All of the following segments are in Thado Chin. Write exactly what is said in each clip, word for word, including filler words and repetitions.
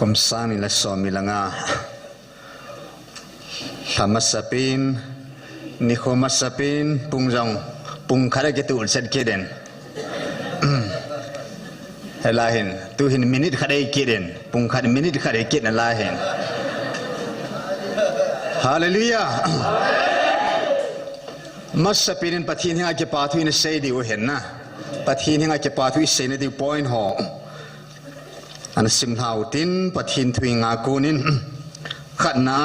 Kum sang ni le som ni le nga. Lha masapen, nikho masapen, pung jong, pung khat a kituh chet kit in. Hilai hin, tu hin minute khat ei kit in, pung khat minute khat ei kit nalai hin. Hallelujah. Masapen in Pathen henga kipa thu ina sei diu hin na. Pathen henga kipa thu isei na diu point ho. Ana sim lhau tin Pathen thu inga konin khatna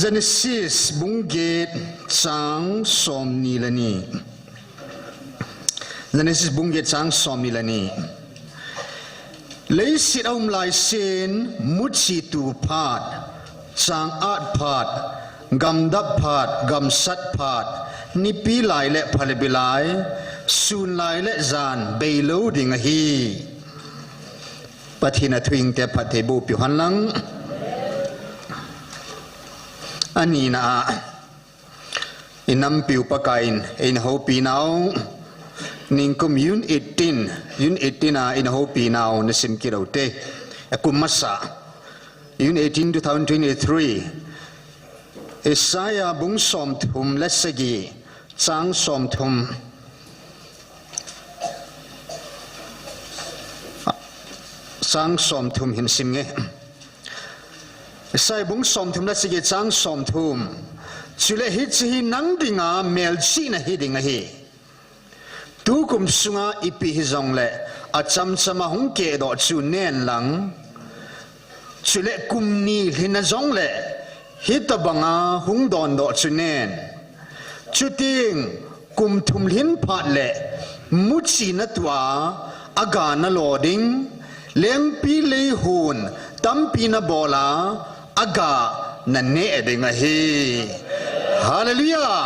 Genesis bung get chang som ni le ni. Genesis bung get chang som ni le ni. Leiset a um lai sen, muchi tu phat, chang at phat, gamdap phat, gamsat phat, nipi lai le phalbi lai, sun lai le jan, beilou ding ahi. Pathen a thu hing te phatthei boh piu hen lang. Anina a, i nampiu Pakaiyin, eina houpi nau, ningkum June eighteen, June eighteen a eina houpi nau, na sim kit u te. A kum masa, June eighteen, two thousand twenty-three. Isaiah bung som thum le sagi, chang som thum. Chang som thum hin sim nge. Isaiah bung som thum le sagi chang som thum. Chule hiche hi nang dinga melchihna hi ding ahi. Tukum sunga ipi hijongle achamchama hung kehdoh chu nen lang. Chule kum ni lhinna jongle hitobanga hung dondoh chu nen. Chuteng kum thum lhin phat le muchi na tua, aga na lo ding, lengpi lei hon tampi na bola, aga na neh ding ahi. Hallelujah.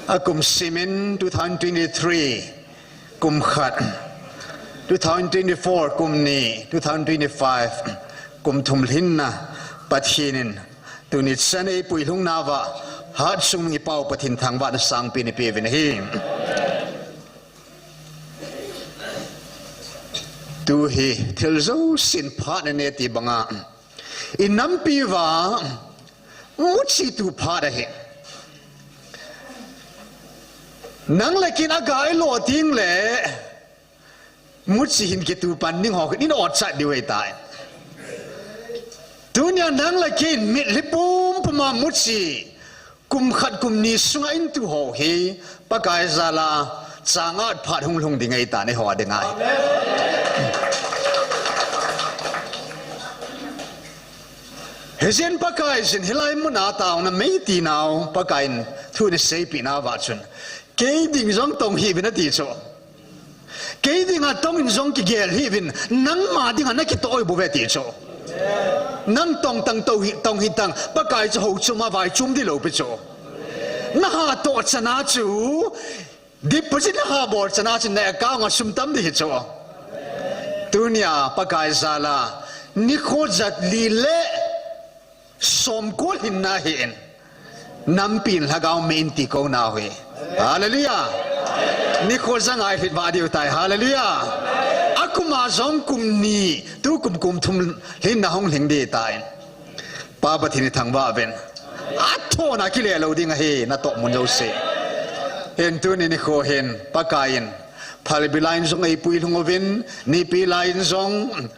A kum simin two thousand twenty-three, kum khat, two thousand twenty-four, kum ni, two thousand twenty-five, kum thum lhinna, Pathen in tuni chan eipui lhung nauva, hat sung i Pau Pathen thangvahna sangpen eipeh uvin ahi. Tu hi thil jousen phat na ne ti banga, i nampi uva muchi tu phat ahi. Nang le kei in aga i lo teng le, muchi hin kitu pan ding ho, in ot chat diu ahitai. Tunia nang le kei in mitlhi pumpuma muchi, kum khat kum ni sunga in tu ho hi, Pakai jala, chang at phat hung lhung ding ahitai, eiho dinga. Hijeh in Pakaiyin hilai muna taona mei ti nau, Pakaiyin thu eina seipeh nauva chun, kei ding jong tong hih uvin ati chu. Kei dinga tongin jong kigel hih uvin, nangma dinga na kitoh bou ve ati chu. Nang tong tang, tong hih, tong hih tang, Pakai chu hou chom a vai chom di lou pi chu. Na ha toh chana chu, deposit na ha bol chana chu na account a sum tam di hi chu. Tunia Pakai jala, nikho jat li le som ko lhinna hi in, nampin lhagao mei in ti ko nau hi. Hallelujah. Nikho ja ngai lhit vah diu tai. Hallelujah. A kuma jong kum ni, tukum kum thum lhinna hung lhing di tai. Pa Pathen in thangvah uvin. Athona kile lou ding ahi, natoh mun jouse. Hin tuni nikho hin, Pakaiyin phalbi laiyin jong eipui lhung uvin, nipi laiyin jong,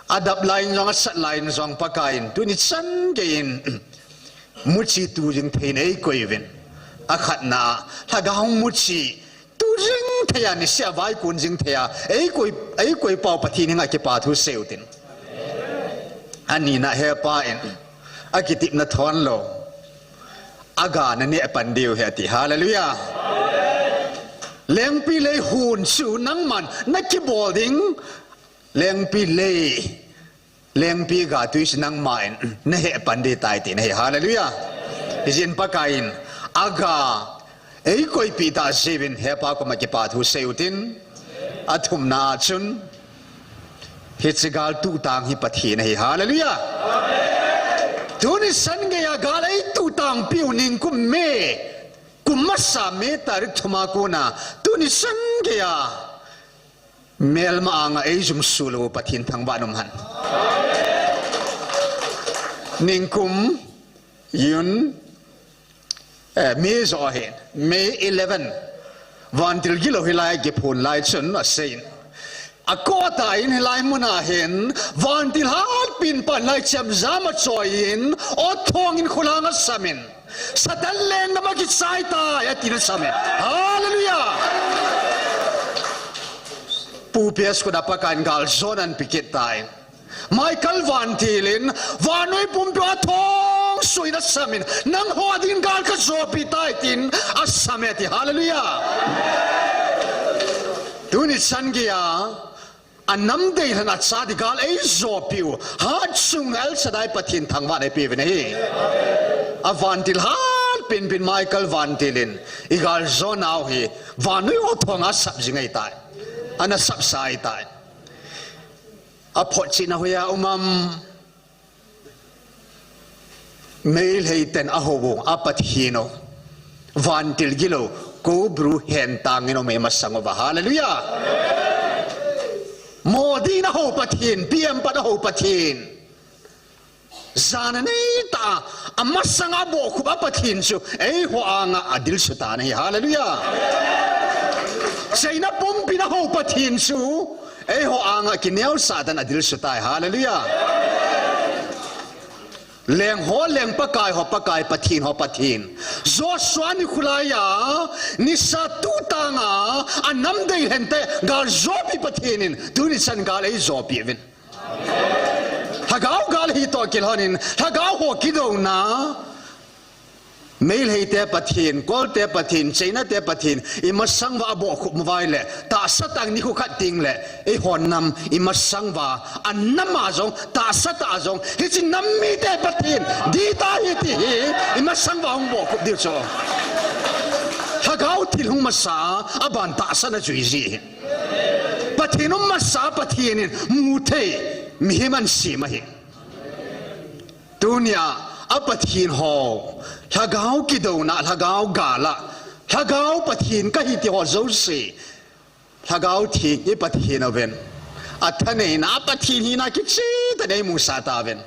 adap laiyin jong, asat laiyin jong, Pakaiyin tuni chan geiyin muchi tu jing thei in eikoi uvin. Akhatna, lhagao muchi tu jing thei a, niseh a vaikon jing thei a eikoi, eikoi Pau Pathen henga kipa thu sei u tin. Anina, Hepa in akitepna thon lou, aga na neh pan diu ahi ati. Hallelujah. Lengpi lei hon chu nangman na kibol ding. Lengpi lei, lengpi ga tui chu nangman na heh pan di tai tina ahi. Hallelujah. Hijeh in Pakaiyin aga eikoipeh tah jeh uvin Hepa koma kipa thu sei u tin. Athumna chun, hiche gal tuhtang hi Pathen ahi. Hallelujah. Tuni chan geiya gal eituhtang piu ningkum May, kum masa May tarik thum a kona, tuni chan geiya Melma anga eijumso lou Pathen thangvah in umhen. Ningkum, June, eh, May joh ahin, May eleven. Vantil gilou hilai kiphon lai chun aseiyin. Akot a in hilai muna hin, vantil hatpen pan lai chemjam achoiyin, aw thongin khulang asamin. Satan lenggam akichai tai, atin asamin. Hallelujah! Pu P S khut a Pakaiyin galjona anapeh kit tai. Michael vantil in, vannoi pumpi athong suhin asamin, nangho dingin gal kajopi tai tin, asame ati. Hallelujah! Tuni chan geiya, anam deilhen a cha ding gal eijopiu, hatchungnung El Shaddai Pathen thangvah in eipeh uvin ahi. Avantil hatpen pen Michael vantil in, igaljona u hi, vannoi aw thong a asap jing ahitai. Ana sapsa ahitai. Aphotchetna hoiya um am? Meitei ten ahou u, a Pathen u. Vantil gilou, Cobra hentang in um e masang uva. Hallelujah! Modi in ahou Pathen, P M pat ahou Pathen. Jana neitah a, amasang a abohkhup a Pathen chu, eiho anga adilsu tan ahi. Hallelujah! China pumpin ahou Pathen chu, eiho anga kineosah tan adilsu tai. Hallelujah! Leng ho leng, Pakai ho Pakai, Pathen ho Pathen. Joshua nikho laiya, nisa tutang a, anam deilhen te, gal jopi Pathen in, tuni chan gal eijopi uvin. Lhagao gal hi toh kilhonin, lhagao ho kidouna. Meitei te Pathen, Kol te Pathen, China te Pathen, imasang uva abohkhup uva ahile, tahsa tah nikho khat teng le, eiho nam imasang uva, anam a jong, tahsa tah a jong, hiche nam mite Pathen, ding tahi ti hi, imasang uva hung bohkhup diu chu. Lhagao thil hung masa, aban tahsa in ajui ji hi. Pathen um masa, Pathen in mu thei, mihem asem ahi. Tunia, a Pathen ho, lhagao kidouna, lhagao gal a, lhagao Pathen kahi ti ho jouse, Lhagao Theng i Pathen uvin. Athaneina, a Pathen hina kicheh tah in eimusah tauvin.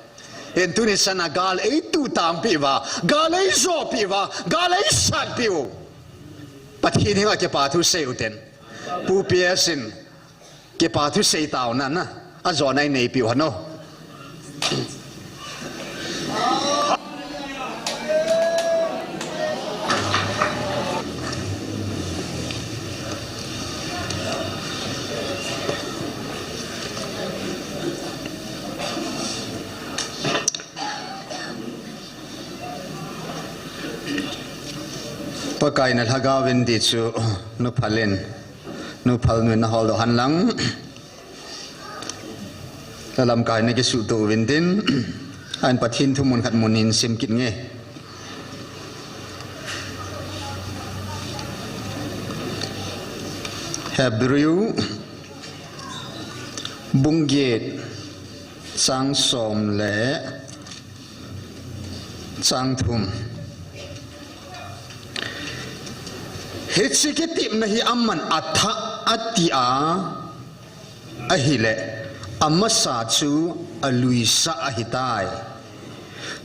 Hin tuni chan a gal eituh tangpeh uva, gal eijohpeh uva, gal eisatpeh u Pathen henga kipa thu sei uten. Pu P S in, kipa thu sei taona, ajona ineipiu hen o. Pakai in alhagao in ti chu nu Phalin, nu Phalnu in naholdoh hen lang. Lalamkai in nakisuhtoh uvin tin, ahin Pathen thu mun khat mun ni in sim kit inge. Hebrew bung get chang som le chang thum. Hiche kitepna hi aman athah ati a, ahile, amasa chu aluisah ahitai.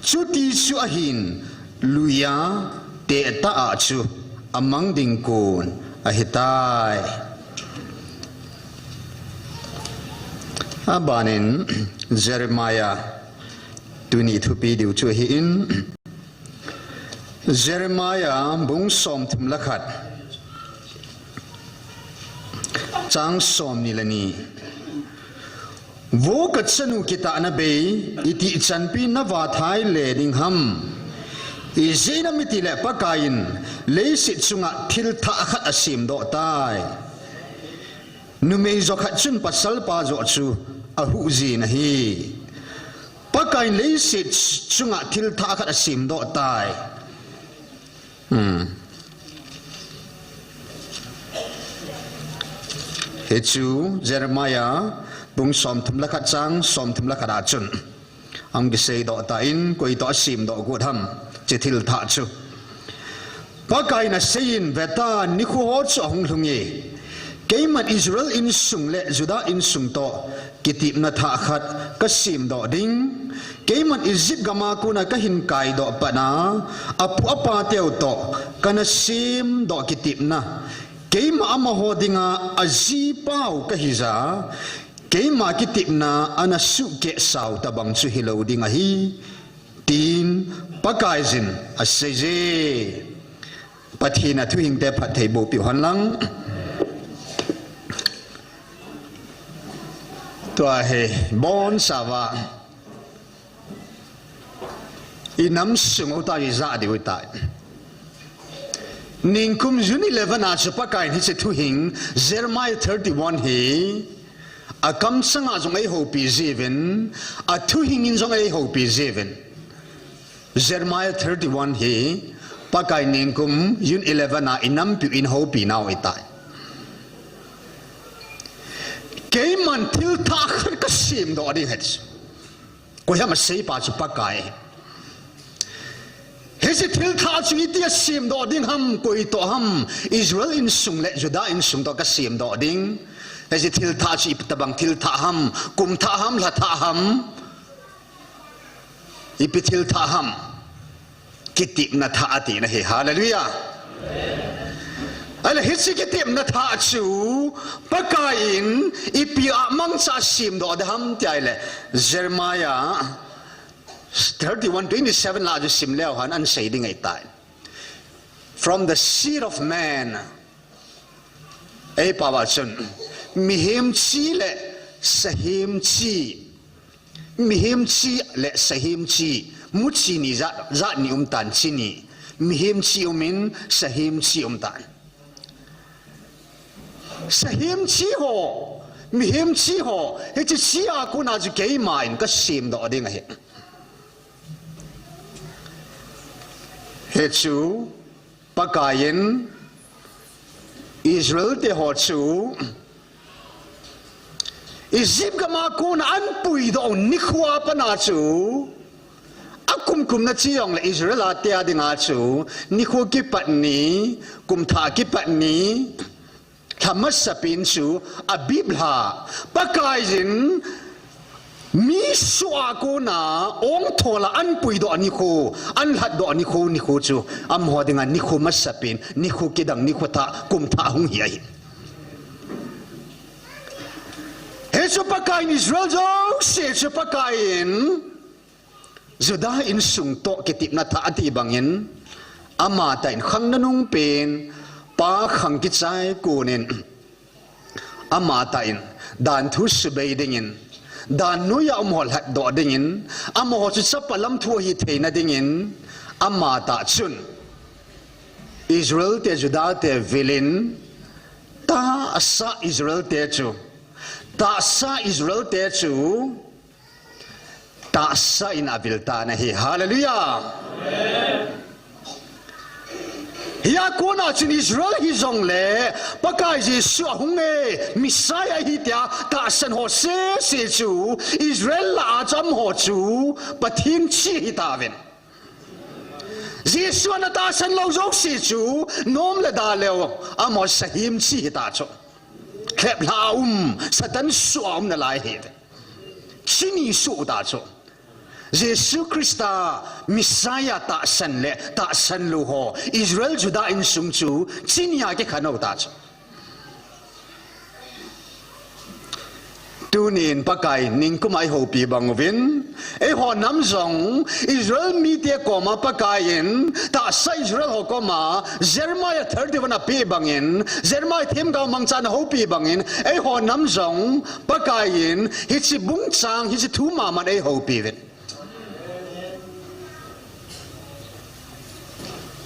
Chuti chu ahin, luia tehtah a chu amang ding kon ahitai. Abanin Jeremiah tuni thupi diu chu ahin, Jeremiah bung somthum le khat, chang somni le ni. Vo kachanu kitahna bei, itih chanpi navathai le ding ham? Ijeh inem itile Pakaiyin leiset chunga thil thah khat asemdoh tai. Numei jo khat chun pasalpa joh chu ahuhjin ahi. Pakaiyin leiset chunga thil thah khat asemdoh tai. Hmm. Hichu Jeremiah bung somthum le khat chang somthum le khat a chun ahung kiseidoh tan, koi toh asemdoh got ham, hiche thil thah chu. Pakaiyin aseiyin, vetan, nikho ho chu ahung lhunge. Keiman Israel insung le Judah insung toh kitepna thah khat kasemdoh ding. Keiman Egypt gam a kona kahin kaidoh patna, apu apa teu toh kana semdoh kitepna. Keima amaho dinga ajipau kahija, keima kitepna ana suhkeh sao tabang chu hilou ding ahi, tin Pakaiyin aseije. Pathen a thuhingte phatthei boh piu hen lang. Tua hi bonsauva inam sung uta ija diu tai. Ningkum June eleven a chu Pakaiyin hiche thuhing Jeremiah thirty-one hi akamsanga jong eihoupi jiuvin, athuhingin jong eihoupi jiuvin. Jeremiah thirty-one hi Pakai ningkum June eleven a inampiu in houpi nau ahitai. Keiman thil thah khat kasemdoh ding ahi. Koi ham aseipa chu Pakai. Hiche thil thah chu iti a semdoh ding ham, koi toh ham, Israel insung le Judah insung toh kasemdoh ding. Hiche thil thah chu ipi tabang thil thah ham, kum thah ham, lha thah ham. Ipi thil thah ham. Kitepna thah atina ahi. Hallelujah. Ahile hiche kitepna thah chu Pakaiyin ipi a mangcha semdoh ding ham ti ahile Jeremiah thirty-one twenty-seven la chu sim leu hen ana sei ding ahitai. From the seed of man. Eipao a chun mihem chi le sahem chi. Mihem chi le sahem chi, muchi ni jat, jat ni umtan, chi ni. Mihem chi umin, sahem chi umtan. Sahem chi ho, mihem chi ho, hiche chi a kona chu keiman kasemdoh ding ahi. Hichu Pakaiyin Israel te ho chu Egypt gam a kona ahin puidoh nikho a pat a chu, akum kumna chi jongle Israel a te a dinga chu, nikho kipat ni, kum thah kipat ni, lha masapen chu, Abib lha, Pakaiyin, mi soh a kona, ongthol a ahin puidoh nikho, ahin lhatdoh nikho, nikho chu, amaho dinga nikho masapen, nikho kidang, nikho thah, kum thah hung hi ahi. Hichu Pakaiyin Israel jouse chu Pakaiyin, Judah insung toh kitepna thah ati bangin, amatah in khang nanung pen, pa khang kichai konin, amatah in, dan thu subei dingin, dan noiya umho lhatdoh dingin, amaho chu chapa lam thu ahi theina dingin, amatah chun, Israel te, Judah te vilin, tahsa Israel te chu, tahsa Israel te chu, tahsa in avil tan ahi. Hallelujah. Hia kona chun Israel hijongle, Pakai Jesu ahung e, Messiah ahi tia tahsan ho sese chu, Israel lah a chu amaho chu, Pathen chi ahi tauvin. Jesu ana tahsan lou jouse chu, nom le da leu, amaho sahem chi ahi ta chu. Lheplha a um, Satan soh a um nalai ahi. Chi ni soh ta chu. Jesu Christa Messiah tahsan le tahsan lou ho, Israel Judah insung chu, chi ni a kikhen u ta chu. Tunin Pakai ningkum a eihoupi bang uvin, eiho nam jong Israel mite koma Pakaiyin tahsa Israel ho koma Jeremiah thirty-one apeh bangin, Jeremiah themgao mangchan ahoupi bangin, eiho nam jong Pakaiyin hiche bung chang, hiche thu maman eihoupi uvin.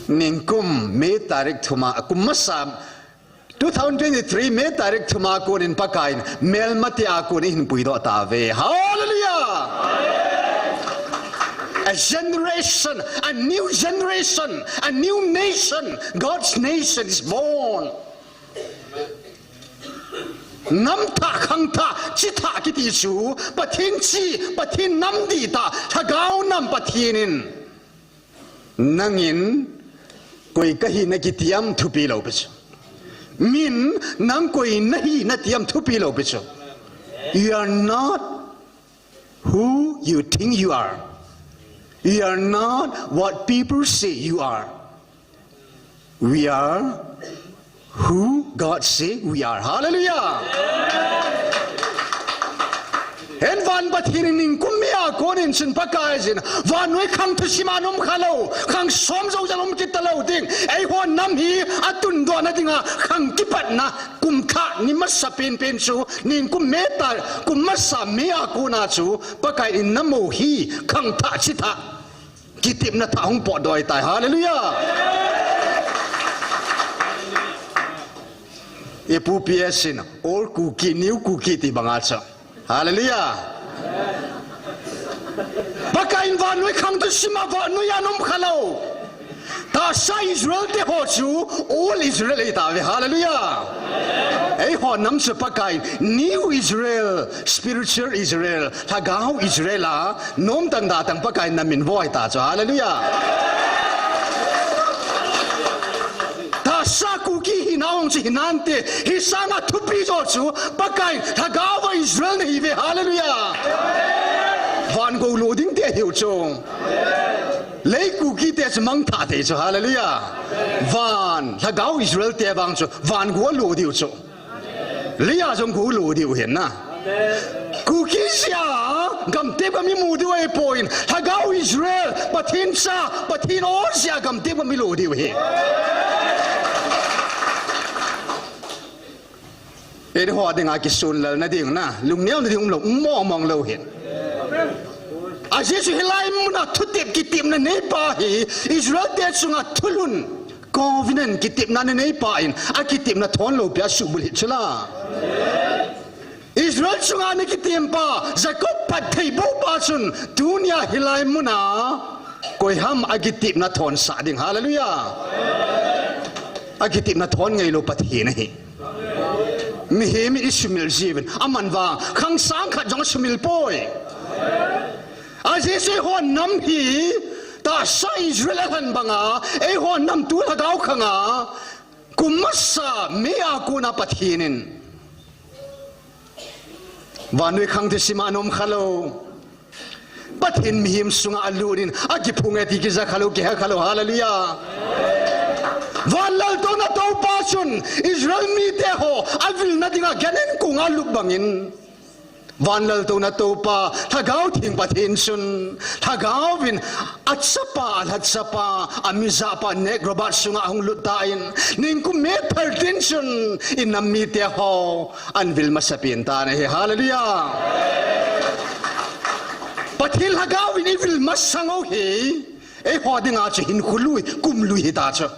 Ningkum May tarik thum a, kum masa, two thousand twenty-three May tarik thum a konin Pakaiyin melmate a kon eihin puidoh tauve. Hallelujah! A generation, a new generation, a new nation, God's nation is born. Nam thah, khang thah, chi thah kiti chu, Pathen chi, Pathen nam dihtah, lhagao nam Pathen in, nangin koi kahi na kiti am thupi lou pi chu. Min, nang koi nahi nati ham thupi lou pi chu. You are not who you think you are. You are not what people say you are. We are who God say we are. Hallelujah. Hen van Pathen in ningkum mi a konin chun Pakai jin, vannoi khang thusim a nom kha lou, khang som jou jal um kit ta lou ding. Eiho nam hi atundoh na dinga khang kipatna kum thah ni masa penpen chu, ningkum May thah, kum masa May a kona chu Pakai in namo hi khang thah chi thah, kitepna thah hung potdoh tai. Hallelujah. Ipu P S in, Old Kuki, New Kuki ti banga chu. Hallelujah. Pakai in vannoi khang thusim a vannoi a nom kha lou. Tahsa Israel te ho chu Old Israel ahi tauve. Hallelujah. Eiho nam chu Pakai in New Israel, spiritual Israel, lhagao Israel a nom tang da tang Pakai in na min vo ahi ta chu. Hallelujah. Tahsa Kuki hina hung chu hinante, hi sanga thupi jo chu Pakai in lhagao a Israel nahi uve. Hallelujah. Van gou lo ding te hiu chu. Lei Kuki te chu mangthah thei chu. Hallelujah. Van, lhagao Israel te vang chu van gou lo diu chu. Lei a jong gou lo diu hin na. Kuki jeh a gamtep gam imu diu ahipoi, lhagao Israel, Pathen cha, Pathen o jeh a gamtep gam ilo diu ahi. Eiho dinga kisunlal na ding na, lungneo na ding um lou, um mong mong lou hin. Ajeh chu hilai muna thutep kitepna neipa hi, Israel te chunga thulhun, covenant kitepna na neipa in, akitepna thon lou pia subul hi chula. Israel chunga na kitempa, Jacob phatthei bou pa chun, tunia hilai muna, koiham akitepna thon sah ding. Hallelujah. Akitepna thon ngai lou Pathen ahi. Mihem in isumil jiuvin, aman vang, khang sang khat jong asumil poi. Ajeh chu eiho nam hi, tahsa Israel alhan banga, eiho nam tu lhagao khanga, kum masa May a kona Pathen in vannoi khang thusim a nom kha lou. Pathen mihem sunga alut in, akiphung e ti kija kha lou, kihe kha lou, hallelujah. Van laltouna toupa chun, Israel mite ho, avilna dinga, Canaan konga lut bangin. Van laltouna toupa, Lhagao Theng Pathen chun, Lhagao vin, achapa, alhachapa, amijahpa, Nag Robat sunga ahung lut tan, ningkum May thirteen chun, inam mite ho, ahin vil masapen tan ahi, hallelujah. Pathen Lhagao vin ivil masang u hi, eiho dinga chu hinkho lui, kum lui hita chu.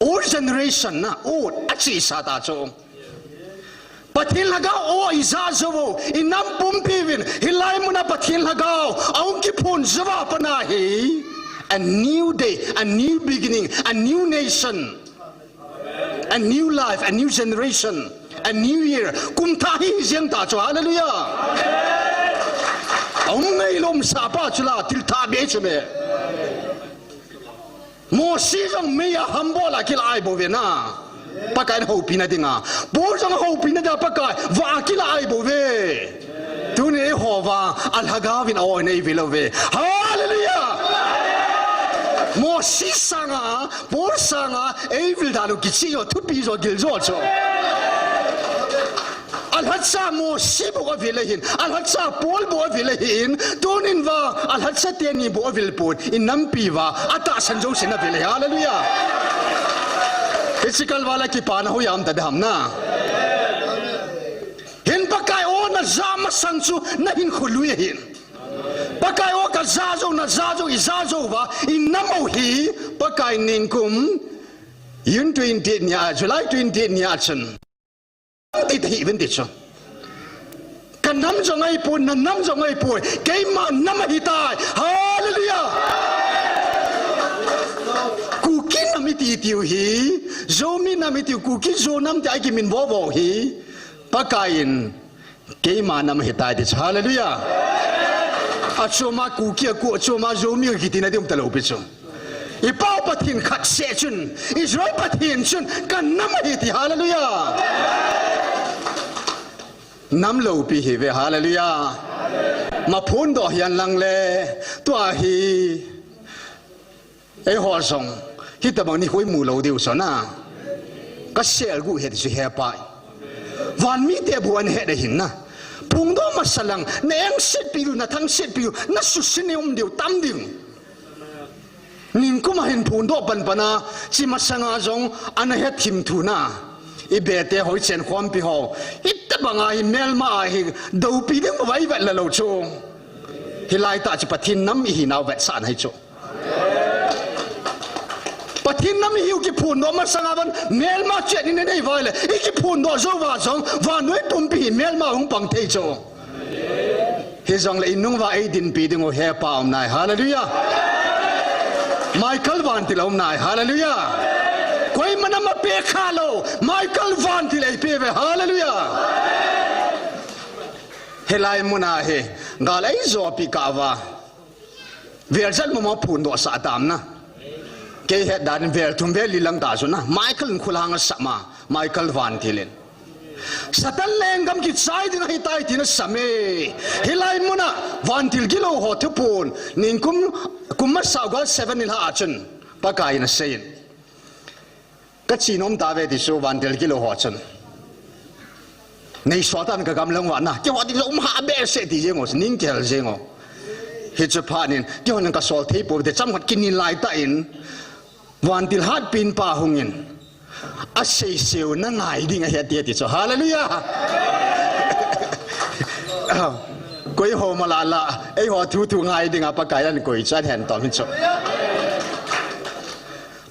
Old generation na, old, achesa ta chu. Pathen Lhagao o ija jou u, inam pumpi vin, hilai muna Pathen Lhagao, ahung kiphong jou a pat na hi, a new day, a new beginning, a new nation, a new life, a new generation, a new year, kum thah hi jeng ta chu, hallelujah. Aum ngai lom sapa chu la, thil thah be chu me. Mosi jong mei a hambol a kila ahi bouve na. Pakai in houpina dinga. Paul jong houpina dinga Pakai vah a kila ahi bouve. Tuni eiho vang a Lhagao vin a-oi in eivil uve. Hallelujah! Mosi sanga, Paul sanga, eivil dan u kicheh jo, thupi jo, gil jo chu. Alhacha Mosi bou avil ahin, alhacha Paul bou avil ahin, tunin vang, alhacha teni bou avil pon, inampi vang, atahsan jousen avil ahi. Hallelujah. Hiche kalval a kipana hoiya um ta diham na. Hin Pakai o naja masang chu nahinkho lui ahin. Pakai o kaja jou, naja jou, ija jou uva, inam u hi, Pakai ningkum, June twenty-eight nia, July twenty-eight nia chun. Ti ta hih uvin ti chu. Ka nam jong ahipoi, na nam jong ahipoi. Keima nam ahitai. Hallelujah. Kuki nam iti tiu hi. Zomi nam iti u, Kuki Zo nam tia kimin vovo hi. Pakai in. Keima nam ahitai ti chu. Hallelujah. Achoma Kuki a ku, achoma Zomi a kiti na ding um ta lou pi chu. I Pau Pathen khat seh chun, Israel Pathen chun ka nam ahi ti, hallelujah. Nam loupi hi ve, hallelujah. Ma phondoh hihen lang le, tua hi, eiho jong, hitobang nikho imu lou diu chu na. Ka selguh het chu hepa. Van mite bu ana het ahin na. Phondoh masa lang, na engsetpi u, na thangsetpi u, na susen um diu, tam diu. Nikum a hin phondoh panpan a, chi masanga jong ana het thim thu na. I bete ho, i chenkhompi ho. Hitobang a hi melma a hi, doupi ding uva i vet la lou chu. Hilai tah chu Pathen nam ihinau vetsahna ahi chu. Pathen nam ihiu kiphondoh masanga vang, melma chet in nei vai le, i kiphondoh jou uva jong, vannoi pumpi hi melma hung pang thei chu. Hijongle i nung uva eidinpi diu hepa um nai. Hallelujah. Michael vantil um nai. Hallelujah. Koima nam a pe kha lou. Michael vantil eipe ve. Hallelujah. Hilai muna hi, gal eijopi kah uva. Vel jat mama phondoh sah tam na. Kei het dan vel thum vel li lang ta chu na. Michael in khulhang asah ma. Michael vantil in. Satan lenggam kichai ding ahitai tina same. Hilai muna, vantil gilou ho thuphon, nikum, kum masa u gal seven nilhah a chun, Pakai in aseiyin. Ka chi nom tave ti chu vantil gilou ho chun. Nei sual tan ka gamlang uva na, keiho ding jong um ha behseh ti jeng o, ning kihel jeng o. Hichu phat in, keiho nang ka sual thei pouve ti chomkhat kinin lai tah in, Vantil hatpen pa hungin, aseiseu na ngai ding ahi ati, ati chu. Hallelujah. Koi ho mala la, eiho thu thu ngai ding a Pakai in koi chan hen tom hin chu.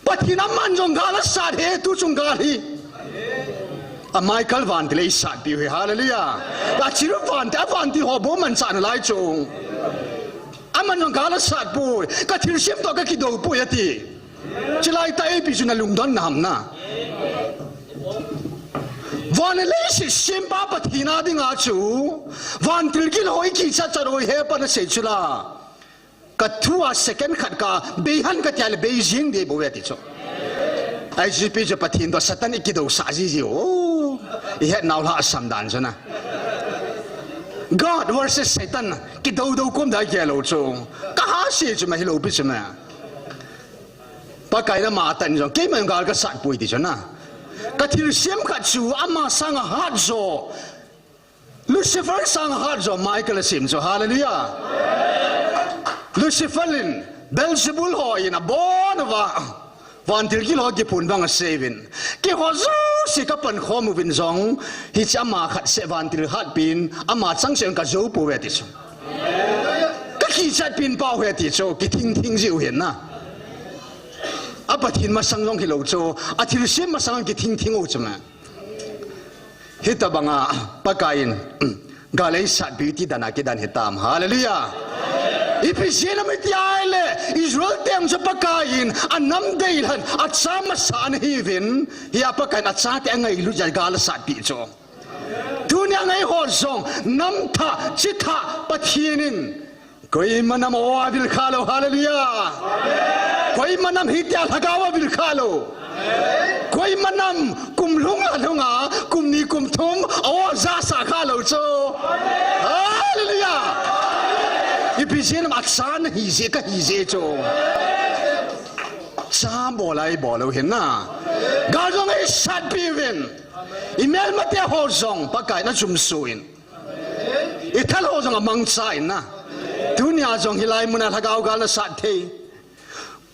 Pathen aman jong gal asat hi, tu chung gal hi. A Michael vantil eisatpiu hi. Hallelujah. Achiru vantil, a vantil ho bou manchah nalai chu. Aman jong gal asat poi, ka thilsem toh ka kidou poi ati. Chulai tah ipi chu na lungdon na ham na. Van le leiset sempa Pathen a dinga chu, vantil gilou ho i kichat chat u hi hepa in asei chu la. Ka thu a second khat ka bei hen ka tia le bei jing ding bou ve ati chu. I G P chu Pathen toh Satan i kidou sah jiji o. I hetnau lhasam dan chu na. God versus Satan, kidou dou kom dai kei lou chu. Ka ha se chu ma hilou pi chu ma. Pakai in ama atan jong, keiman gal ka sat poi ti chu na. Ka thilsem khat chu ama sanga hat jo. Lucifer sanga hat jo Michael asem chu. Hallelujah. Lucifer in Beelzebul ho in abon uva. Vantil gilou ho kiphon bang aseiyun. Keiho jouse ka pankhom uvin jong, hiche ama khat seh vantil hatpen, ama chang seh in ka jou pouve ati chu. Ka kichat pen pau hi ati chu, kithing thing jiu hin na. A Pathen masang jong hilou chu, a thilsem masang kithing thing u chu ma. Hitobanga Pakai in, gal eisatpiu ti dan a kidan hitam. Hallelujah. Ipi jeh ham iti ahile, Israel te chu Pakai in, anam deilhen, acha masa ana hiuvin, hia Pakai in achate angailut jeh a gal asatpi chu. Tunia ngaiho jong, nam thah, chi thah, Pathen in, Koima nam aw avil kha lou, hallelujah. Koima nam hitia lhagao avil kha lou. Koima nam kum lhung la lhunga, kum ni kum thum, aw ajasa kha lou chu. Hallelujah. Ipi jeh ham acha nahi jeh kahi jeh chu. Cha bol a ibol u hin na. Gal jong eisatpiuvin. Imelmate ho jong Pakai in ajumso in. Ithal ho jong amangcha in na. Tunia jong hilai muna lhagao gal nasat thei.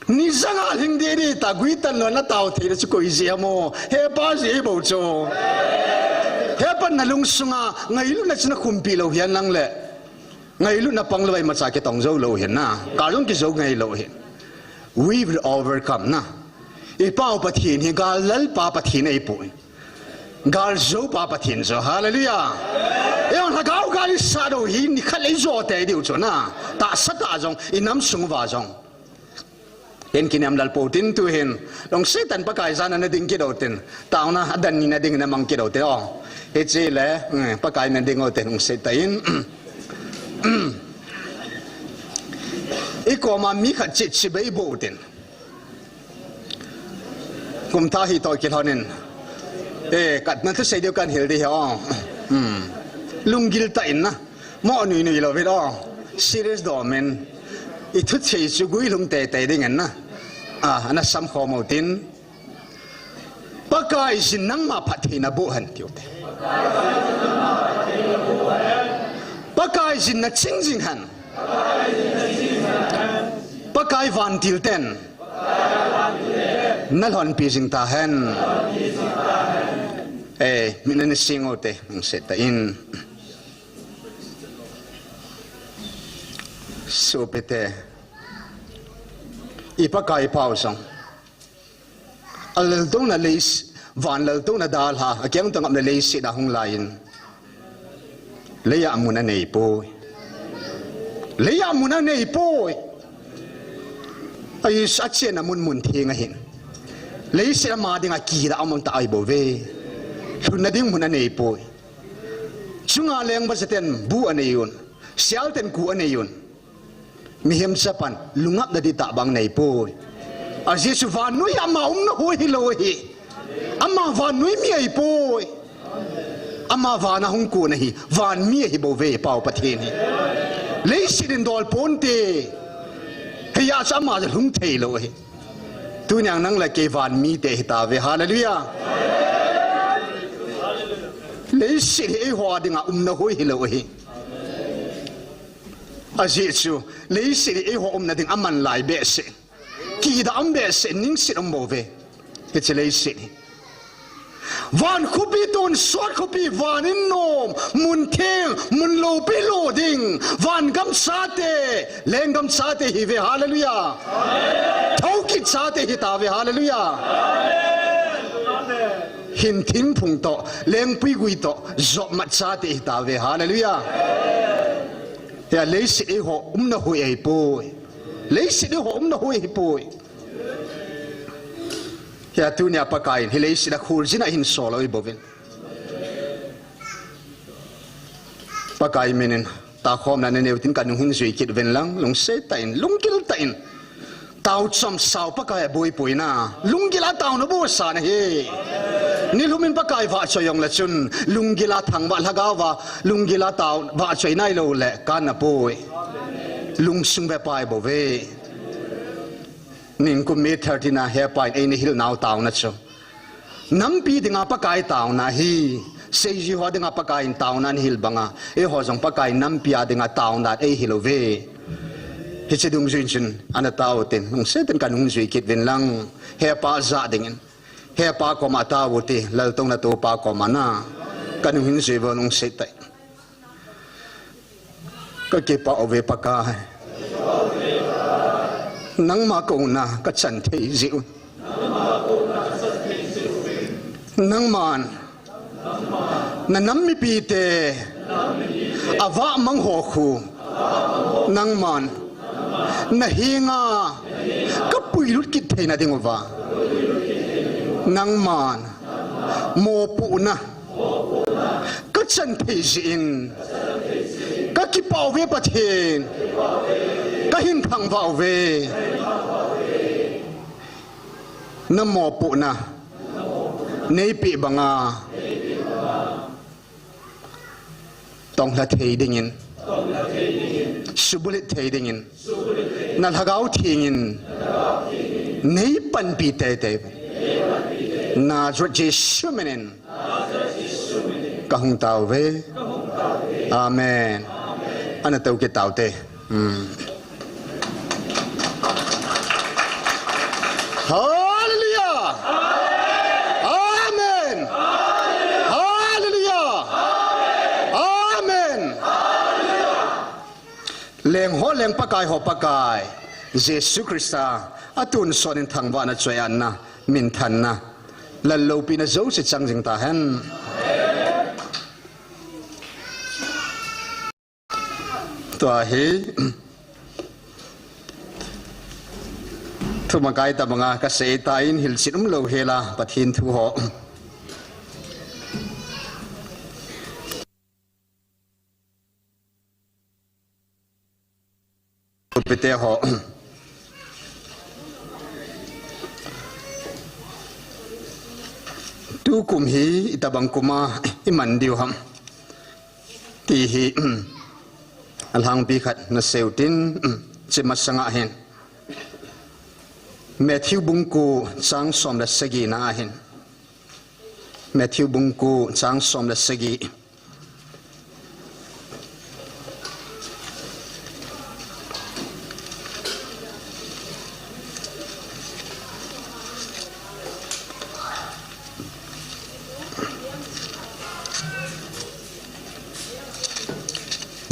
Ni janga lhing didi ta guitan lou natao thei na chu koi jeh ham o. Hepa jeh bou chu. Hepan nalungsunga ngailutna chu nakhumpi lou hihen lang le. Ngailutna pang lou a imacha kitong jou lou hin na. Gal jong kijou ngai lou hin. We will overcome na. I Pau Pathen hi gal lalpa Pathen ahipoi. Gal joupa Pathen chu. Hallelujah. Eiho lhagao gal isat u hi nikhat le ijo tei diu chu na. Tahsa tah jong, inam sung uva jong. Hin kinem lal pou tin tu hin. Lungset tah in Pakai jana nading kit u tin. Taona adan ni nading namang kit u tin. O. Hiche le, mm, Pakai nading u tin lungset tah in. Ikoma mi khat cheh cheh beiboh u tin. Kum thah hi toh kilhonin. Eh, ka, na thusei diu kahin hil ding ahi o. Hmm. Lunggil tah in na. Mo nui nui louvin o. Serious domin. I thusei chu guilhung teitei dingin na. Ah, ana samkhom utin. Pakaiyin nangma phattheina boh hen tiu te. Pakaiyin na ching jing hen. Pakai vantil ten. Na lhonpi jing tahen. Eh, mi na ni sing u te, nung se ta in. Sopi te. I Pakai pau song. A laltouna leis, van laltouna dalha, a keng tangap na leiset a hung laiyin. Leiya mun anei poi. Leiya mun anei poi. Ai, a chenna mun mun theng ahin. Leiset ama dinga kida aman ta ai bou ve. Lhunna ding mun anei poi. Chunga leng basaten bu anei un. Sialten ku anei un. Mihem chapan lungap na di tah bang nei poi. A Jesu vannoi ama umna hoi hilou hi. Ama vannoi mi ahi poi. Ama vana hung kon ahi. Van mi ahi bou ve pau Pathen hi. Leiset in dol ponte. Hiya chu ama lhung thei lou hi. Tuniang nang le kei van mite hi ta ve. Hallelujah. Leiset hi eiho dinga umna hoi hilou hi. A Jesu, leiset hi eiho umna ding aman lai behseh. Kida um behseh, ningset um bou ve. Hiche leiset hi. Van khopi tonsot khopi, van in nom, mun theng, mun loupi lou ding, van gam chate, leng gam chate hi ve, hallelujah. Thokit chate hi ta ve, hallelujah. Hin thingphung toh, lengpui gui toh, jopmat chate hi ta ve, hallelujah. Hiya leiset eiho umna hoi ahi poi. Leiset eiho umna hoi ahi poi. Hiya tunia Pakaiyin, hi leiset a khul jin a hin sol ahi bouvin. Pakai minin, takhomna nei utin ka nung hin jui kit uvin lang, lungset tah in, lunggil tah in. Tao chom sao Pakai a boipuina. Lunggil a taona bohsa na hi. Nilhum in Pakai vahchoi jong le chun. Lunggil a thangvah lhagao va. Lunggil a tao vahchoi nailou le. Kana poi. Lungsung ve pai bou ve. Ningkum May thirteen a hepa in eina hil nau taona chu. Nampi dinga Pakai taona hi, seiji ho dinga Pakai in taona ana hil banga, eiho jong Pakai nampi a dinga taona eihil uve. Hiche dungjuiyin chun, ana tao tin, nung se tin ka nung jui kit uvin lang, hepa jah dingin. Hepa koma tao u ti, laltouna topa koma na, ka nung hin jui uvo nung se tai. Ka kipah uve Pakai. Nangma kouna ka chan thei jeh un. Nangman na nam mipite avah mang ho khu. Nangman na henga ka puilut kit theina diuva. Nangman mopohna ka chan thei jeh in, ka kipah uve Pathen, ka hin thangvah uve. Na mopohna neipeh banga tonglha thei dingin, subulhit thei dingin, na Lhagao Thengin neipanpi teitei. Nazareth Jesu minin ka hung tao uve. Amen. Ana tou kit taute. Hmm. Hallelujah. Amen. Hallelujah. Amen. Leng ho leng, Pakai ho Pakai, Jesu Christa, atonsot in thangvahna, choi-atna, minthanna, lalloupina jouse chang jing tahen. Tua hi, thumakai tabanga kasei tan hilchet umlou hela, Pathen thu ho. Upite ho. Tukum hi itobang kum a iman diu ham ti hi, alhangpi khat nasei utin, hiche masanga hin Matthew bung ko chang som le sagi na ahin. Matthew bung ko chang som le sagi.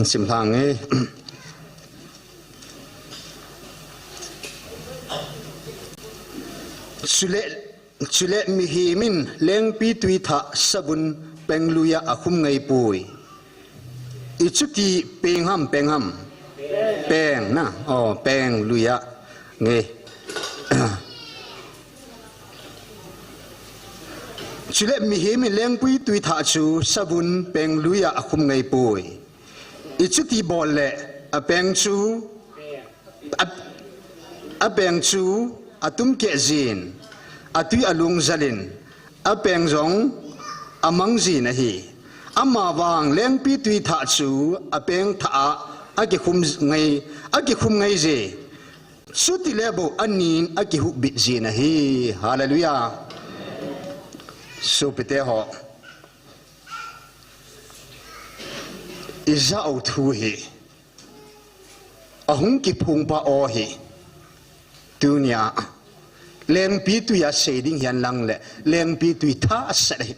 Sim lhang e. Chule, chule mihem in lengpitwi thah savun peng lui a akhum ngai poi. Ichuti peng ham, peng ham. Peng na, oh, peng lui a nge. Chule mihem in lengpitwi thah chu savun peng lui a akhum ngai poi. Ichuti bol le apeng chu, a, apeng chu atum keh jin, atwi alung jal in, apeng jong amang jin ahi. Amavang lengpitwi thah chu apeng thah a akikhum ngai, akikhum ngai je. Chuti le bou anin akihuh bit jin ahi. Hallelujah. Sopite ho, ijah u thu hi ahung kiphong pa o hi. Tunia lengpitwi a sei ding hihen lang le lengpitwi thah set ahi.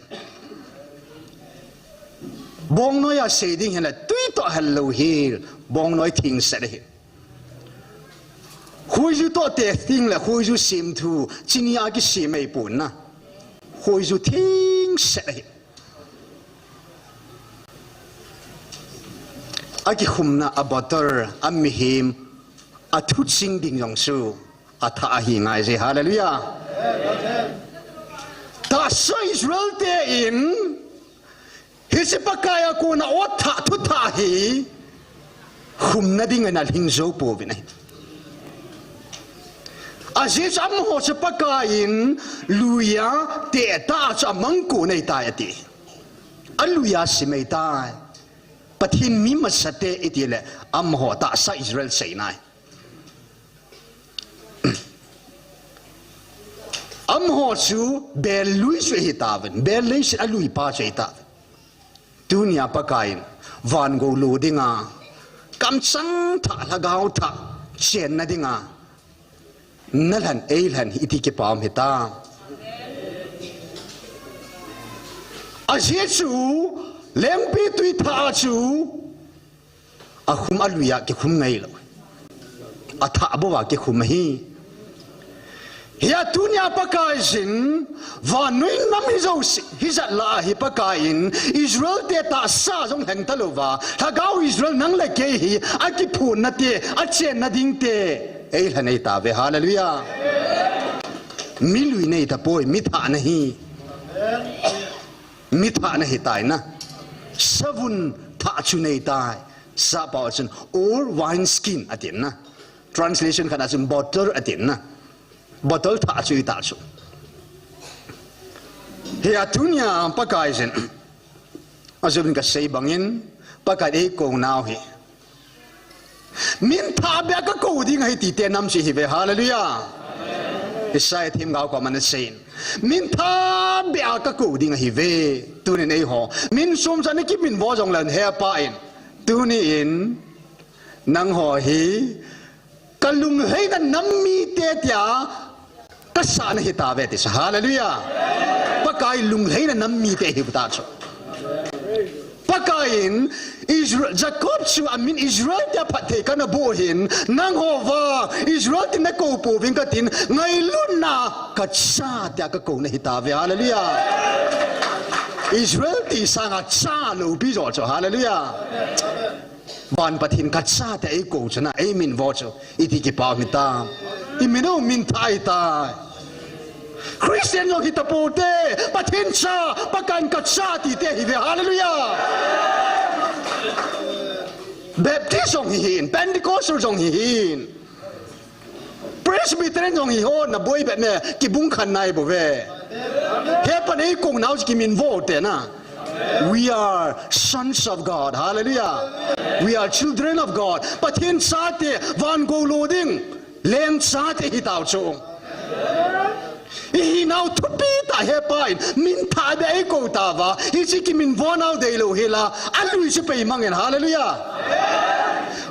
Bongnoi a sei ding hihen le twi toh hel lou hi, bongnoi thing set ahi. Khoiju toh te thing le khoiju sim thu chini a kisem ei pon na. Khoiju thing set ahi. Akikhumna a bottle, a mihem, a thuching ding jong chu athah ahi ngai je. Hallelujah. Tahsa Israel te in hiche Pakai a kona o thah, thu thah hi khumna ding in alhing jou pouvin ahi. Ajeh chu amaho chu Pakai in lui a teh tah chu amang kon ahitai ati. Alui a sim ahitai. Pathen mi masate iti le amaho tahsa Israel seina ahi. Amaho chu bel lui chu ahitauvin, bel leiset a lui pa chu ahitauvin. Tunia Pakai in van gou lo dinga, kamchang thah, lhagao thah chenna dinga nalhen, eilhen hi iti kipa um hita. Ajeh chu lengpitwi thah chu akhum, alui a kikhum ngai lou. Athah bou a kikhum ahi. Hia tunia Pakai jin, vannoi nam hi jouse, hijat lah a hi Pakai in Israel te tahsa jong lheng talouva, lhagao Israel nang le kei hi akiphonna te, achenna ding te eilhen ahitauve. Hallelujah. Mi lui nahitapoi, mi thah nahi. Mi thah nahitai na. Savun thah chu nahitai. Sappao chun old wine skin atin na. Translation khat a chun bottle atin na. Bottle thah chu ahitah chu. Hia tunia Pakai jin, ajeh in kasei bangin, Pakai eikou nau hi min thah beh a kakou ding ahi ti te nam chu ihiuve. Hallelujah. Isaiah themgao koma ana seiyin, min thah beh a kakou ding ahiuve. Tunin eiho min som chu ana kiminvo jongleh, Hepa in tunin nangho hi kalunglhaina nam mite tia kasah nahitauve ti chu. Hallelujah. Pakai lunglhaina nam mite ihiu tah chu. Pakai in Israel, Jacob chu amin Israel tia phatthei kana boh hin, nangho vang Israel tin nakou pouving katin, ngailutna kachate tia kakou nahitauve. Hallelujah. Israel ti sanga cha loupi jo chu. Hallelujah. Van Pathen kachate tia eikou chu na, eiminvo chu iti kipa um hitam. Imin u min thah ahitai. Christian jong hitapoute, Pathen cha, Pakai in kacha tite ihiuve. Hallelujah. Baptist jong hihin, Pentecostal jong hihin, Presbyterian jong hiho, naboi bep me, kibung khan nai bouve. He Jehovah in eikou nau chu kiminvo te na. We are sons of God. Hallelujah. We are children of God. Pathen chate, van gou lo ding, leng chate hitau chu. Ihinau thupi tah hepa in, min thah beh eikou tauva, hiche kiminvo nau deilou hila, alui chu pei mangin, hallelujah.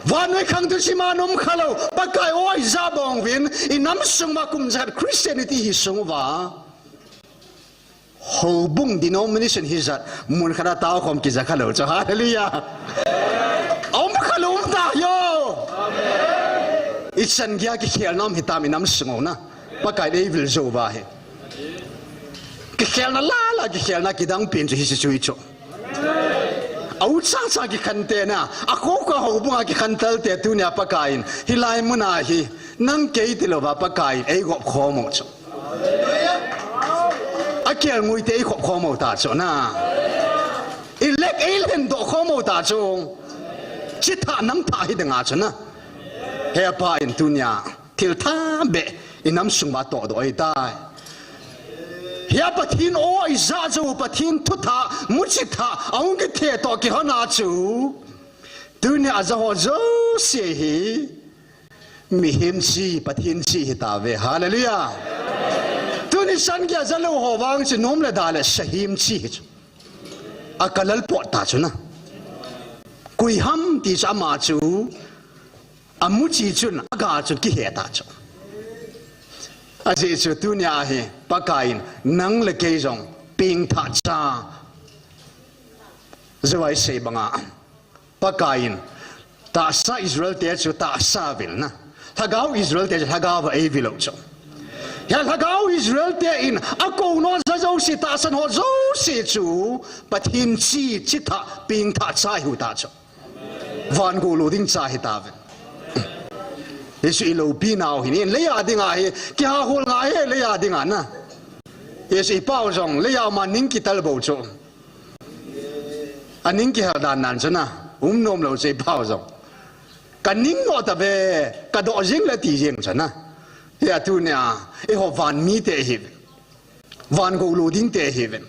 Vannoi khang thusim a nom khalou, Pakai o ijah bang uvin, inam sung ma kum jakhat Christianity hi sung uva. Houbung denomination hijat, mun khat a tao khom kija khalou chu, hallelujah. Aum khalou um ta yo. Ichan geiya kikhel nom hitam inam sung u na. Pakai in eivil jou uva hi. Kikhelna lala, kikhelna kidang pen chu hiche chu hi chu. Aucha cha kikhen te na, akhoka houbung a kikhen tal te tunia Pakai in, hilai mun a hi, nang kei tilouva Pakai in, eigop khom u chu. Akelngoi te eikhop khom u ta chu na. Ilek eilen doh khom u ta chu. Chithah nang thah hi dinga chu na. Hepa in tunia. Thil thah beh, inam sung uva toh doh ahitai. Hia Pathen o ijah jou, Pathen thuthah, muchithah, ahung kithe toh kilhon a chu. Tunia aja ho jouse hi, mihem chi, Pathen chi hitauve. Hallelujah. Tuni chan geiya aja lou ho vang chu nom le da le sahem chi hi chu. Akalal pot ta chu na. Koi ham ti chu ama chu. Amuchi chun, aga chun kihe ta chu. Ajeh chu tunia hi, Pakai in, nang le kei jong, pengthah cha. Jehova isei banga. Pakai in, tahsa Israel te chu tahsa vil na. Lhagao Israel te chu lhagao va eivil u chu. Hia lhagao Israel te in, akou nom ja jouse tahsan ho jouse chu, Pathen chi, chithah, pengthah cha ihiu ta chu. Van gou lo ding cha hitauve. Jesu iloupina u hin, in leiya dinga hi, kihahol ngai hi leiya dinga na. Jesu ipau jong, leiya ma ning kital bou chu. Aning kihal dan nan chu na, um nom lou chu ipau jong. Kaning nom tave, kadoh jing le ti jing chu na. Hia tunia, eiho van mite ihi. Van gou lo ding te ihiuvin.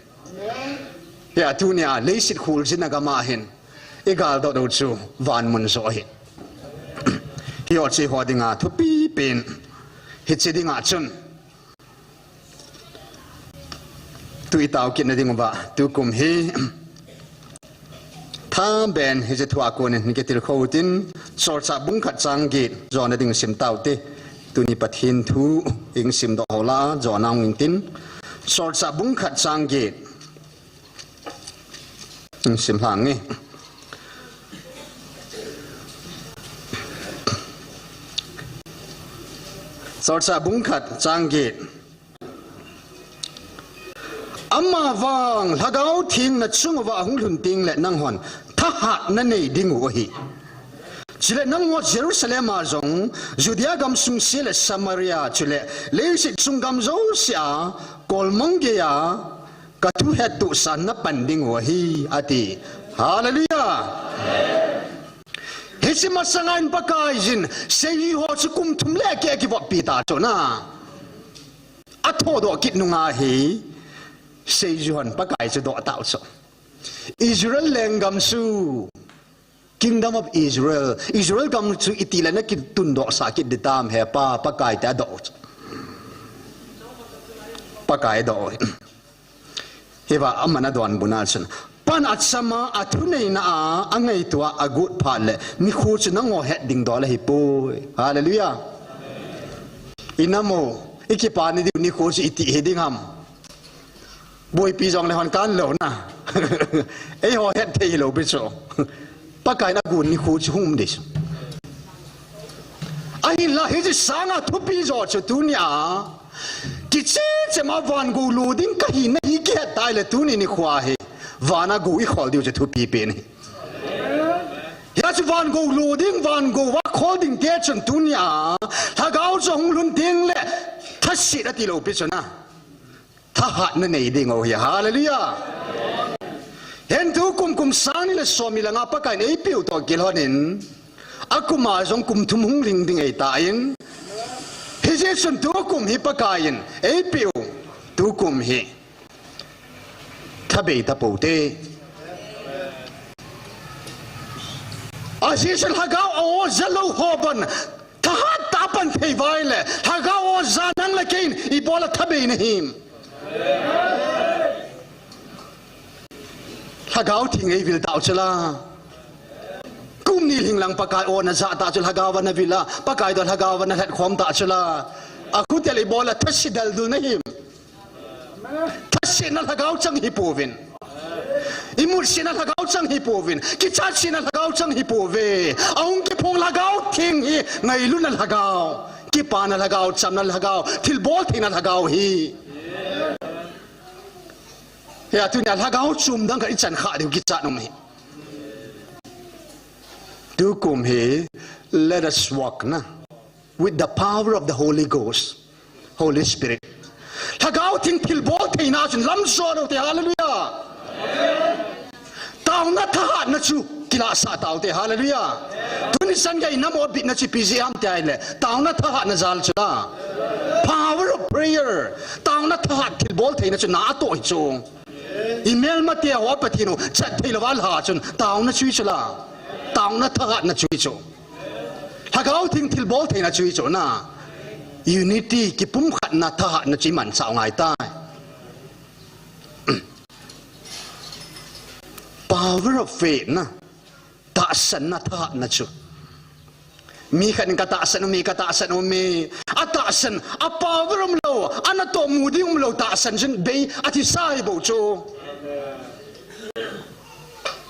Hia tunia leiset kholjin a gam a hin. Igal doh u chu van mun joh ahi. Hiho chu eiho dinga thupi pen. Hiche dinga chun. Tu itao kitna ding uva, tukum hi. Tha ben hiche thu a konin hin kitilkhou tin, Solchah bung khat chang get, jona ding sim taute. Tuni Pathen thu, isim doh ho la, jona hung intin. Solchah bung khat chang get. Isim lhang nge. Solchah bung khat chang get. Amavang, Lhagao Theng nachung uva ahung lhun tengle nanghon, thahat nanei diu ahi. Chule nangho Jerusalem a jong, Judea gamsung seh le Samaria, chule leiset chung gam jouse a, kolmang geiya, kathu hettohsah napan diu ahi, ati. Hallelujah! Hiche masanga in Pakaiyin, seijui ho chu kum thum le keh kivoppi ta chu na. Athodoh kit nunga hi, seijui hon Pakai chu doh tau chu. Israel lenggam chu, Kingdom of Israel, Israel gam chu itile nakitundohsah kit ding tam hepa, Pakai te adoh chu. Pakai adoh. Hiva aman adonbutna chun. Pan achama, athuneina a, angaito a, agot phat le, nikho chu nangho het ding dol ahipoi. Hallelujah. Inam u, ikipa ni diu nikho chu iti hiding ham. Boipi jongle hon kan lou na. Eiho het thei hilou pi chu. Pakai in agot nikho chu hung um ding chu. Ahinla hiche sanga thupi jo chu tunia. Kicheh cheh ma van gou lo ding kahina hi kihet tai le tuni nikho hi. Vana gou ikhol diu chu thupi pen ahi. Hia chu van gou lo ding, van gou va khol ding te chun tunia. Lhagao chu hung lhun tengle. Thaset ati lou pi chu na. Thahatna nei diu ahi. Hallelujah. Hin tukum kum sang ni le som ni le nga Pakai in eipeu toh kilhonin. Akum a jong kum thum hung lhing ding ahitan. Hijeh chun tukum hi Pakai in eipeu. Tukum hi. thabei tapou te. Ajeh chu lhagao a-o jalou ho ban thahat tah a pan thei uva ahile, lhagao a-o ja nang le keiin ibola thabei nahim? Lhagao Theng eivil tau chula. Kum ni lhing lang Pakai o najah tah chu lhagao va navil a, Pakai toh lhagao va nalhat khom tah chula. Akhutia le ibola thase daldul nahim? Thasetna lhagao chang hipouvin. Imutsetna lhagao chang hipouvin. Kichatsetna lhagao chang hipouve. Ahung kiphong Lhagao Theng hi ngailutna lhagao, kipana lhagao, chamna lhagao, thilbol theina lhagao ahi. Hia tunia lhagao chom dang khat ichan khah diu kichat um ahi. Tukum hi, let us walk na, with the power of the Holy Ghost, Holy Spirit. Lhagao Theng thilbol theina chun lam jo u te, hallelujah. Taona thahatna chu kilahsah tau te, hallelujah. Tuni chan gei namo bitna chu ipi jeh ham tia ahile, taona thahatna jal chu la. Power of prayer. Taona thahat thilbol theina chu na atoh hi chu. Imelmate ho Pathen u chat thei louva lha chun taona chu hi chu la. Taona thahatna chu hi chu. Lhagao Theng thilbol theina chu hi chu na. Unity, kipumkhatna thahatna chu imanchah u ngai tai. Power of faith na. Tahsanna thahatna chu. Mi khat in katahsan ume, katahsan ume. Atahsan, a power umlou, anatoh mu ding umlou tahsan chun bei athisa hi bou chu.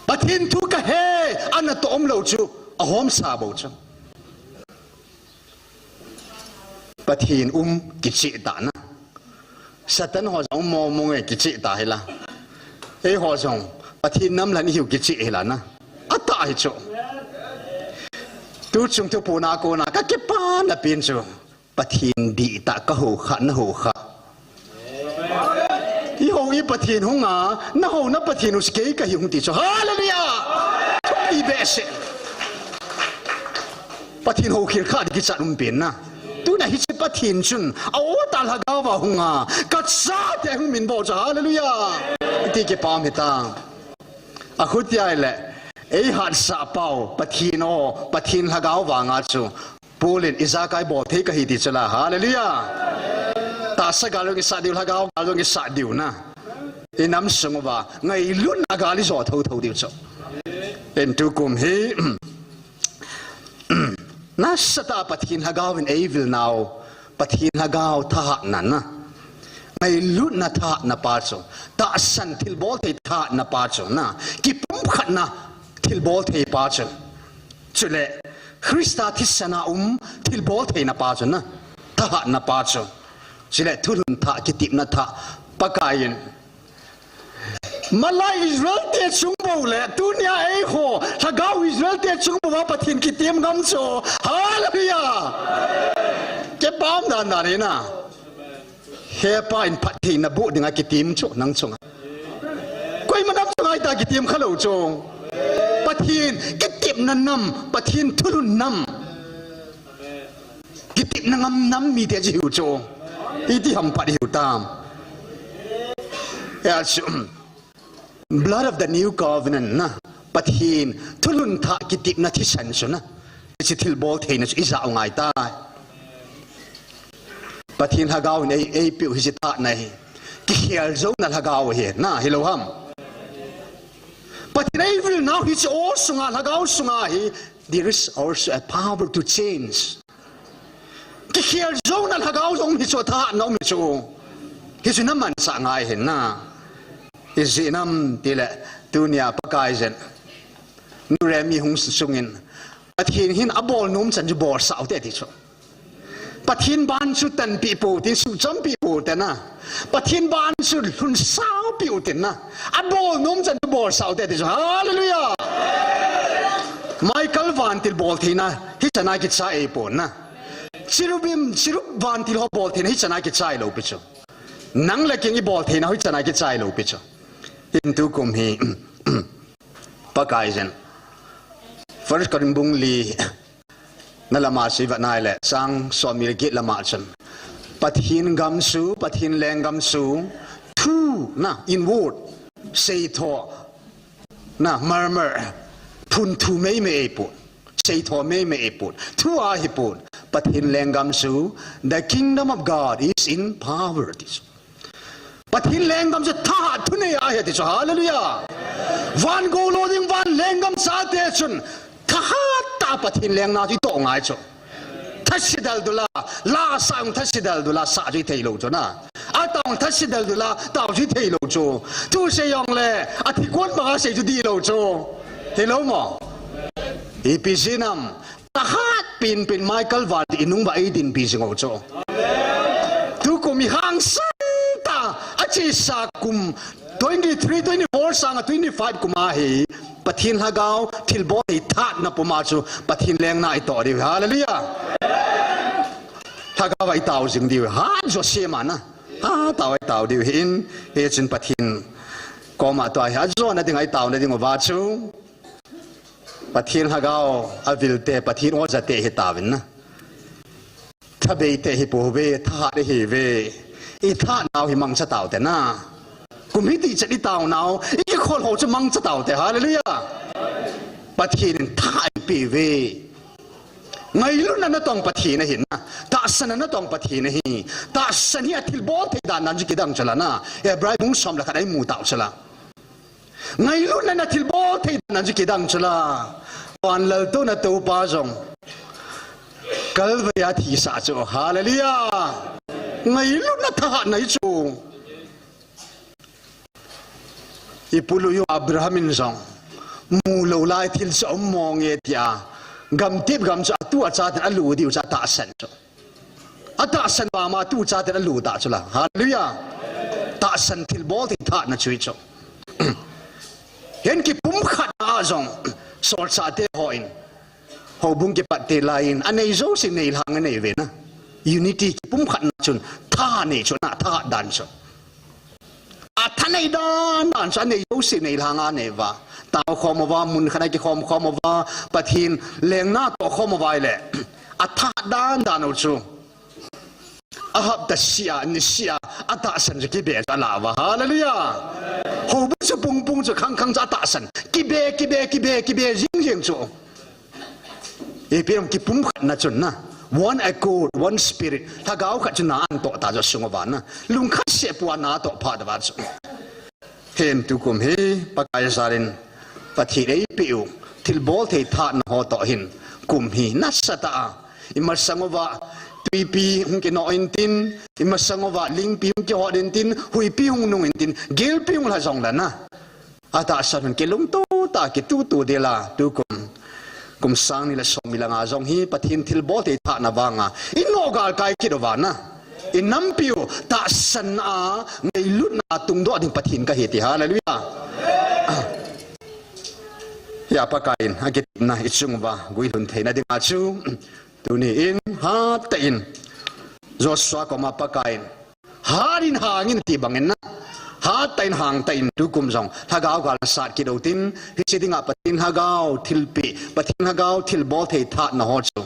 Pathen thu kahe, anatoh umlou chu ahomsa bou chu. Pathen um kicheh tah na. Satan ho jong um mong mong e, kicheh tah hi la. Eiho jong Pathen nam lhan ihiu kicheh hi la na. Atah hi chu. Tuchung thupuna kona kakipana pen chu, Pathen dihtah kahou kha, nahou kha. Ihou i Pathen hunga, nahouna Pathen u chu kei kahi hung ti chu. Hallelujah! Thupi behseh. Pathen houkhel kha ding kichat um pen na. Tuna hiche Pathen chun a-o tah lhagao va hunga, kachate hung min bol chu. Hallelujah! Iti kipah um hitam. Akhutia ahile, eihatsah pau Pathen o, Pathen lhagao vanga chu Paul in ijakai bol thei kahi ti chu la. Hallelujah! Tahsa gal jong isah diu, lhagao gal jong isah diu na. Inam sung uva ngailutna gal ijo thotho diu chu. Hin tukum hi nasatah a Pathen lhagao in eivil nau, Pathen lhagao thahatna na. Ngailutna thahatna pa chu, tahsan thilbol thei thahatna pa chu na, kipumkhatna thilbol thei pa chu. Chule Christa thisan a um thilbol theina pa chu na, thahatna pa chu. Chule thulhun thah, kitepna thah, Pakai in malai Israel te chung bou le tunia eiho lhagao Israel te chung bou a Pathen kitem ngam chu. Hallelujah! Kipah um dandan hi na. Hepa in phattheina boh dinga kitem chu nang chunga. Koima nam chunga hita kitem khalou chu. Pathen kitepna nam, Pathen thulhun nam. Kitepna ngam nam mite chu hiu chu. Iti ham phat hiu tam. Hia chu, blood of the new covenant na. Pathen thulhun thah kitepna thisan chu na. Hiche thilbol theina chu ija u ngai tai. Pathen lhagao in ei, eipeu hiche thahatna hi. Kikhel jouna lhagao hi na, hilou ham? Pathen eivil nau hiche o sunga, lhagao sunga hi, there is also a power to change. Kikhel jouna lhagao jong um hi chu, thahatna um hi chu. Hichu namanchah ngai hin na. Ijeh inem tile, tunia Pakaiyin, Nu Remi hung sungin, Pathen hin abol nom chan chu bolsah u te ti chu. Pathen ban chu tanpeh pou tin, suhchampeh pou te na. Pathen ban chu lhunsau peh u tin na. Abol nom chan chu bolsah u te ti chu. Hallelujah! Michael vantil bol theina hichan a kichai ahipon na. Cherubim, cherub vantil ho bol theina hichan a kichai lou pi chu. Nang le keng ibol theina hichan a kichai lou pi chu. Hin tukum hi Pakaiyin, First Corinth bung li na lama chu ivet nai le, chang somni le get lama chun, Pathen gam chu, Pathen lenggam chu, thu na, inward, Seitho, na, murmur, phun thu meimei eipon. Seitho meimei eipon. Thu ahipon. Pathen lenggam chu, the kingdom of God is in power, ti chu. Pathen lenggam chu thahat thunei ahi, ti chu. Hallelujah. Van gou lo ding, van lenggam chate chun thahat tah a Pathen lengna chu itoh ngai chu. Thase daldul a, la sah jong thase daldul a sah chu ithei lou chu na. Atao jong thase daldul a tao chu ithei lou chu. Thu sei jongle, athi kon banga sei chu dih lou chu. Hilou mo? Ipi jeh ham? Thahat penpen Michael Van ti inung uva eidinpi jing u chu. Tukum ihangsan tah a, achesa kum twenty-three, twenty-four sanga twenty-five kum ahi. Pathen Lhagao thilbol thei thahatna puma chu Pathen lengna itoh diu. Hallelujah. Lhagao a itao jing diu. Hat jouse mana. Hatah a itao diu ahin. Hichun Pathen koma tua hi ajona dinga itaona diuva chu Pathen Lhagao avilte, Pathen ojate hitauvin na. Thabei te hipouve, thahat ihiuve. Ithahatnau hi mangcha taute na. Kum hiti chan itaonau, ikikhol ho chu mangcha taute. Hallelujah. Pathen in thahat eipeuve. Ngailutna natong Pathen ahi na. Tahsanna natong Pathen ahi. Tahsan hi athilbol thei dan dan chu kidang chu la na. Hebrai bung som le khat a imu tau chu la. Ngailutna nathilbol thei dan chu kidang chu la. Van laltouna toupa jong Calvary a thisah chu. Hallelujah. Ngailutna thahatna hi chu. Ipulu u Abraham in jong, mulou lai thil chu aum monge tia, gamtep gam chu atu achaten alu diu chu atahsan chu. Atahsan vanga atu chaten alu tah chu la. Hallelujah. Tahsan thilbol thei thahatna chu hi chu. Hiche kipumkhatna a jong, solchahte hon, houbung kipat te laiyin, anei jouse neilhang anei uve na. Unity kipumkhatna chun, tha nei chu na, thahat dan chu. Athanei dan dan chu anei jouse neilhang anei uva. Taokhom uva, mun khat a kikhomkhom uva, Pathen lengna tohkhom uva ahile. Athahat dan dan u chu. Ahapta sia, ni sia, atahsan chu kibe chu ala uva. Hallelujah. Houbung chu pungpung chu khangkhang chu atahsan. Kibe, kibe, kibe, kibe, jing jing chu. Ipi ham kipumkhatna chun na. One accord, one spirit. Lhagao khat chu na atoh ta chu sung uva na. Lungkhat seh pua na atoh phat uva chu. Hin tukum hi, Pakai jal in, Pathen eipeh u, thilbol thei thahatna ho toh hin, kum hi, nasatah a. Imasang uva, tuipi hung kinoh intin, imasang uva, lingpi hung kihot intin, huipi hung nung intin, gelpi hung lha jong le na. Atahsan hon kilungto tah a kitutu ding la, tukum. Kum sang ni le som ni langa jong hi, Pathen thilbol thei thahatna vanga. Inoh galkai kit uva na. Inampiu, tahsan a, ngailutna tungdoh ding Pathen kahi ti. Hallelujah. Hia Pakai in, akitepna, ichung uva, guilhun theina dinga chu. Tuni in, hatah in. Joshua koma Pakai in. Hat in hang in ti bang in na. Hatah in hangtah in tukum jong. Lhagao gal nasat kit utin. Hiche dinga Pathen Lhagao thilpeh. Pathen Lhagao thilbol thei thahatna ho chu.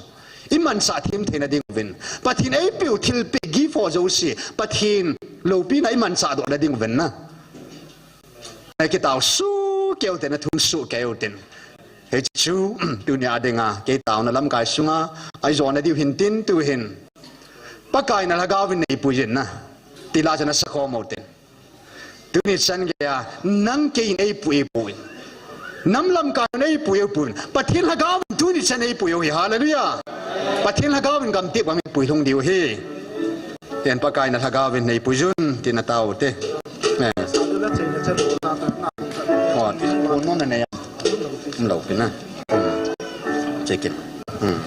Imanchah them theina ding uvin. Pathen eipeh u thilpeh gift ho jouse. Pathen loupina imanchah doh na ding uvin na. Ei kitao soh keu tin, athum soh keu tin. Hichu, tunia dinga, kei taona lamkai sunga, ahi jona diu hin tin, tu hin. Pakai na Lhagao vin neipui jin na. Tila jana sakhom utin. Tuni chan geiya, nang kei in eipui, eipui. Nam lamkai in eipui, eipui. Pathen Lhagao vin tuni chan eipui u hi. Hallelujah. Pathen Lhagao vin gamtep gam eipui lhung diu hi. Tin Pakai na Lhagao vin neipui jun, tin atao te. Eh. Oh, ti, oh, no, na, na, ya. Umlou pi na. Hmm. Check it. Hmm.